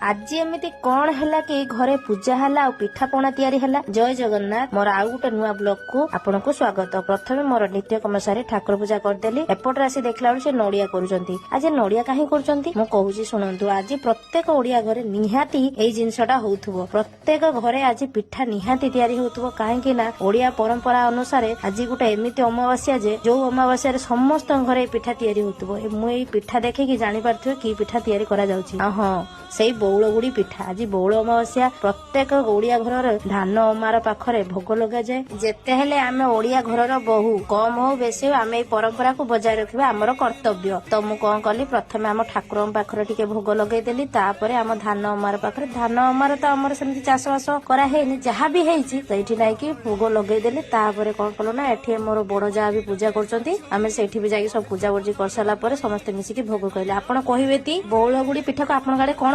ଆଜି ଏମିତି କଣ ହେଲା କି ଘରେ ପୂଜା ହେଲା ଆଉ ପିଠା ପଣା ତିଆରି ହେଲା। ଜୟ ଜଗନ୍ନାଥ। ମୋର ଆଉ ଗୋଟେ ନୂଆ ବ୍ଲଗ କୁ ଆପଣଙ୍କୁ ସ୍ୱାଗତ। ପ୍ରଥମେ ମୋର ନିତ୍ୟ କର୍ମ ସାରି ଠାକୁର ପୂଜା କରିଦେଲି। ଏପଟରେ ଆସି ଦେଖିଲା ବେଳକୁ ସେ ନଡିଆ କରୁଛନ୍ତି। ଆଜି ନଡିଆ କାହିଁ କରୁଛନ୍ତି, ମୁଁ କହୁଛି ଶୁଣନ୍ତୁ। ଆଜି ପ୍ରତ୍ୟେକ ଓଡିଆ ଘରେ ନିହାତି ଏଇ ଜିନିଷଟା ହଉଥିବ। ପ୍ରତ୍ୟେକ ଘରେ ଆଜି ପିଠା ନିହାତି ତିଆରି ହଉଥିବ। କାହିଁକି ନା ଓଡିଆ ପରମ୍ପରା ଅନୁସାରେ ଆଜି ଗୋଟେ ଏମିତି ଅମାବାସ୍ୟା ଯେ ଯୋଉ ଅମାବାସ୍ୟାରେ ସମସ୍ତଙ୍କ ଘରେ ଏଇ ପିଠା ତିଆରି ହଉଥିବ। ମୁଁ ଏଇ ପିଠା ଦେଖିକି ଜାଣିପାରୁଥିବେ କି ପିଠା ତିଆରି କରାଯାଉଛି। ହଁ, ସେଇ ବଉଳ ଗୁଡି ପିଠା। ଆଜି ବଉଳ ଅମାବାସ୍ୟା। ପ୍ରତ୍ୟେକ ଓଡିଆ ଘରର ଧାନ ଅମାର ପାଖରେ ଭୋଗ ଲଗାଯାଏ। ଯେତେ ହେଲେ ଆମେ ଓଡିଆ ଘରର ବୋହୂ, କମ ହଉ ବେଶୀ ହଉ, ଆମେ ଏଇ ପରମ୍ପରାକୁ ବଜାୟ ରଖିବା ଆମର କର୍ତ୍ତବ୍ୟ। ତ ମୁଁ କଣ କଲି, ପ୍ରଥମେ ଆମ ଠାକୁରଙ୍କ ପାଖରେ ଟିକେ ଭୋଗ ଲଗେଇଦେଲି। ତାପରେ ଆମ ଧାନ ଅମାର ପାଖରେ, ଧାନ ଅମାର ତ ଆମର ସେମିତି ଚାଷ ବାସ କରା ହେଇନି, ଯାହା ବି ହେଇଛି ସେଇଠି ନାଇକି ଭୋଗ ଲଗେଇଦେଲି। ତାପରେ କଣ କଲୁ ନା ଏଠି ମୋର ବଡ ଯାଆ ବି ପୂଜା କରୁଛନ୍ତି। ଆମେ ସେଇଠି ବି ଯାଇକି ସବୁ ପୂଜା ପୂଜି କରିସାରିଲା ପରେ ସମସ୍ତେ ମିଶିକି ଭୋଗ କହିଲେ। ଆପଣ କହିବେ ତି ବଉଳ ଗୁଡି ପିଠାକୁ ଆପଣଙ୍କ ଆଡେ କଣ